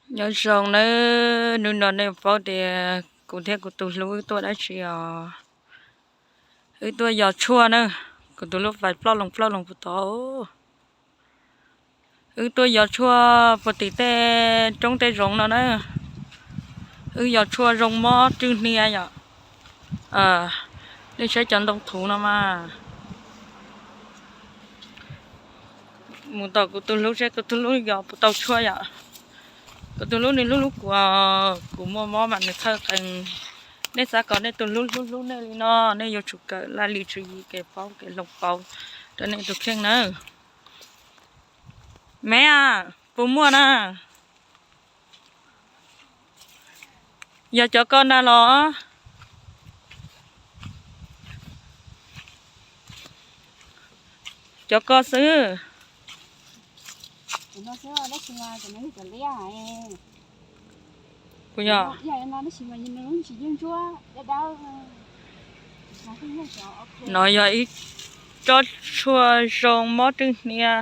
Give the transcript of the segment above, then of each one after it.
Nyob zoo nawb, hnub no nej paub tias kuv thiab kuv tus hlub wb tuaj dab tsi os? Wb tuaj yos tshuaj na. Kuv tus hlub fais ploj loos ploj loos puas tau. Wb tuaj yos tshuaj puag tim tej roob tej zoov no na. Wb yos tshuaj zoo mob rwg hnia yom. Nej saib cov ntoo thuv no mas. Mus tom kuv tus hlub seb kuv tus hlub yos puas tau tshuaj yom. Kuv tus hlub nws hlub hlub kuv, kuv muaj mob mas nws txhawj qees. Nej xav kom nej tus hlub hlub hlub nej li no, nej yuav tsum kawm laj lim tswv yim kev paub kev hloov pauv rau nej tus kheej nawb. Me a, puas muaj na? Yog cov ko ntag los? Cov ko xwb. Kuv yog. No yog ib tsob tshuaj zoo mob rwg hnia.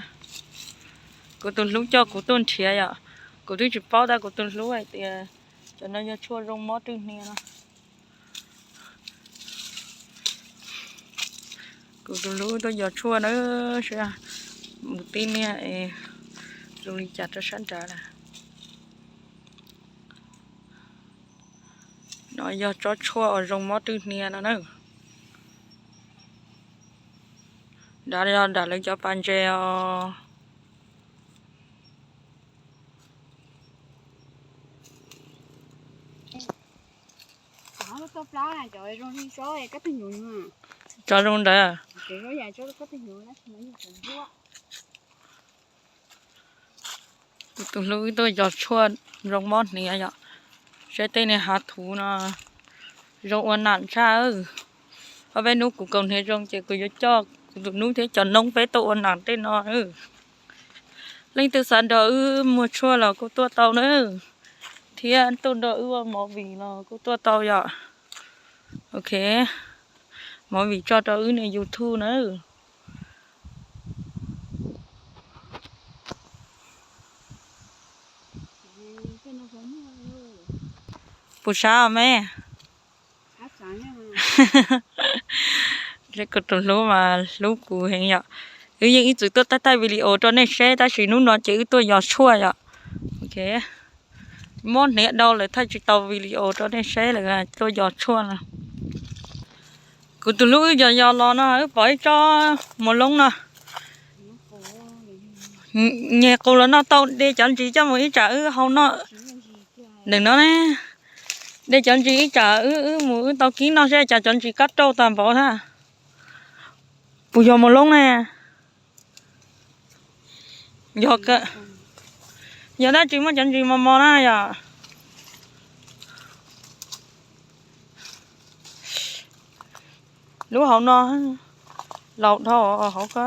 Kuv tus hlub coj kuv tuaj nrhiav yom. Kuv twb tsis paub tab kuv tus hlub hais tias cov no yog tshuaj zoo mob rwg hnia no. Kuv tus hlub tuaj yos tshuaj na, seb mus tib niag es zoo li cas rau sab nrad na. No yog tsob tshuaj uas zoo mob rwg hnia no na. Nrad yog nram lawv cov pas ntses os. Tsob zoo ntawd. Kuv tus hlub wb tuaj yos tshuaj zoo mob hniav yom. Saib tej niag hav thuv no zoo ua nam tshaj. Ob peb hnub kuv kaus hniav zoo ces kuv yuav coj kuv tus hnub thiab cov noob peb tuaj ua nam tej no. Leej twg xav nrog wb muag tshuaj los kuj tuaj tau na, thiab tuaj nrog wb ua movie los kuj tuaj tau yom. Ok, movie tso rau wb niag YouTube na. Puas sab me? Kuv tus hlub mas hlub kuv heev yom. Wb yeej ib txwm tuaj thaij thaij video rau nej saib tab sis hnub no ces wb tuaj yos tshuaj yom. Ok, mob hniav dhau lawm thaij tsis tau video rau nej saib lawm, tuaj yos tshuaj no. Kuv tus hlub wb yos yos los no wb pom ib tsob muas loob no. Nyem qus los noj tau, de cov ntsis coj mus ib tsam wb hau noj. Ntawm no ne, de cov ntsis ib tsam wb, wb mus wb tau kib noj seb cas cov ntsis kab rauj tag npaum na. Puas yog muas loob ne? Yog, yog dab tsi muaj cov ntsis mos mos na yom. Lub hauv no laus dhau hauv ko.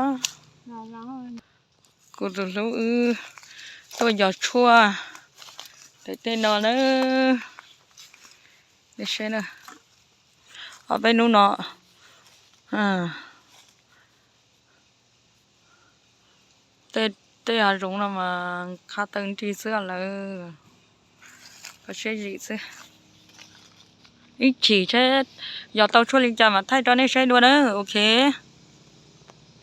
Kuv tus hlub wb tuaj yos tshuaj tej no na. Ob peb hnub no tej hav zoov no mas qha taw nrig xwb lawm. Koj siab zim xwb. Ib chim seb yos tau tshuaj li cas mam thaij rau nej saib dua na. Ok.